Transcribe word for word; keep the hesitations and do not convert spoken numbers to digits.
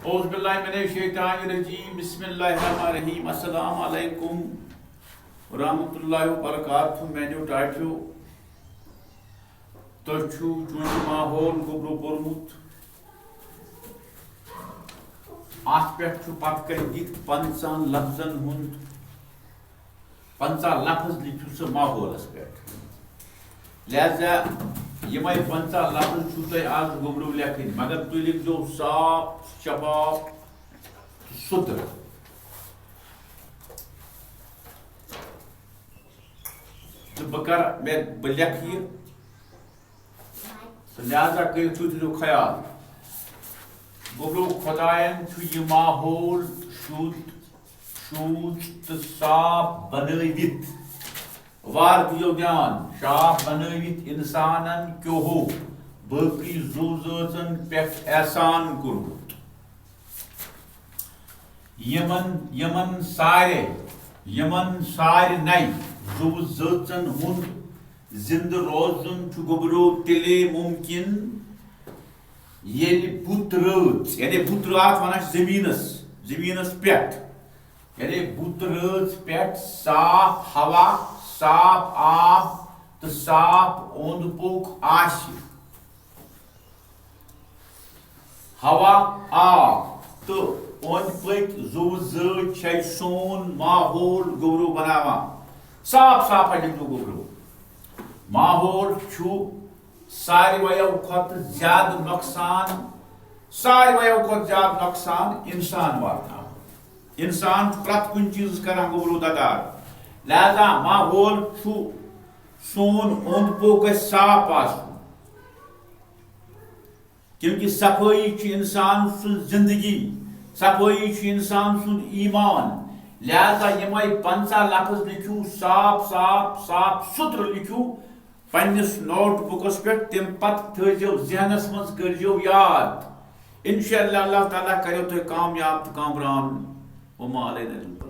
اعوذ باللہ من الشیطان الرجیم، بسم اللہ الرحمن الرحیم۔ السلام علیکم ورحمۃ اللہ وبرکاتہ۔ میانیو ٹاٹھیو، تۄہہِ چھُو چونچہِ ماحول گوٚبرو پوٚرمُت۔ اَتھ پٮ۪ٹھ چھُ پتہٕ کَنہِ دِتھ پنٛژاہن لفظن ہُنٛد، پنٛژاہ لفظ لیکھِو سا ماحولس پٮ۪ٹھ۔ لہذا یِمے پنٛژاہ لفظ چھُو تۄہہِ آز گوٚبرو لیکھٕنۍ، مگر تُہۍ لیکھزیو صاف، شفاف تہٕ سُترٕ۔ تہٕ بہٕ کَرٕ، مےٚ، بہٕ لیکھٕ یہِ، تہٕ لہذا کٔرِو تُہۍ تھٲیِو خیال۔ گوٚبرو، خۄدایَن چھُ یہِ ماحول شُد، شوٗژ تہٕ صاف بنٲوِتھ۔ وار دِیِو دیان، صاف بنٲوِتھ اِنسانَن کیو ہو باقٕے زُو زٲژَن پٮ۪ٹھ احسان کوٚرمُت۔ یِمن، یِمن سارے، یِمن سارنٕے زُو زٲژن ہُنٛد زِنٛدٕ روزُن چھُ گوٚبرو تیٚلے مُمکِن، ییٚلہِ بُت رٲژ، یعنی بُت راتھ وَنان چھِ زٔمیٖنَس، زٔمیٖنَس پٮ۪ٹھ، یعنی بُت رٲژ پٮ۪ٹھ صاف ہوا، صاف آب تہٕ صاف اوٚنٛد پوٚک آسہِ۔ ہوا، آب تہٕ أنٛدۍ پٔکۍ زُو زٲژ چھے سون ماحول گوٚبرو بناوان۔ صاف صاف اَتہِ زُو گوٚبرو۔ ماحول چھُ ساروِیو کھۄتہٕ زیادٕ نۄقصان، ساروِیو کھۄتہٕ زیادٕ نۄقصان اِنسان واتناوان۔ اِنسان چھُ پرٛٮ۪تھ کُنہِ چیٖزَس کران گوٚبرو دَدار۔ لہذا ماحول چھُ سون اوٚنٛد پوٚک گژھِ صاف آسُن۔ کیونکہ صفٲیی چھِ اِنسان سٕنٛز زِندگی، صفٲیی چھِ اِنسان سُنٛد ایٖمان۔ لہذا یِمَے پنٛژاہ لفظ لیکھِو، صاف، صاف، صاف سُترٕ لیکھِو پنٛنِس نوٹ بُکَس پٮ۪ٹھ۔ تَمہِ پتہٕ تھٲیزیو ذہنَس منٛز، کٔرزیو یاد۔ اِنشاءاللہ اللہ تعالیٰ کَریو تۄہہِ کامیاب تہٕ کامران۔ وما علینا الا البلاغ۔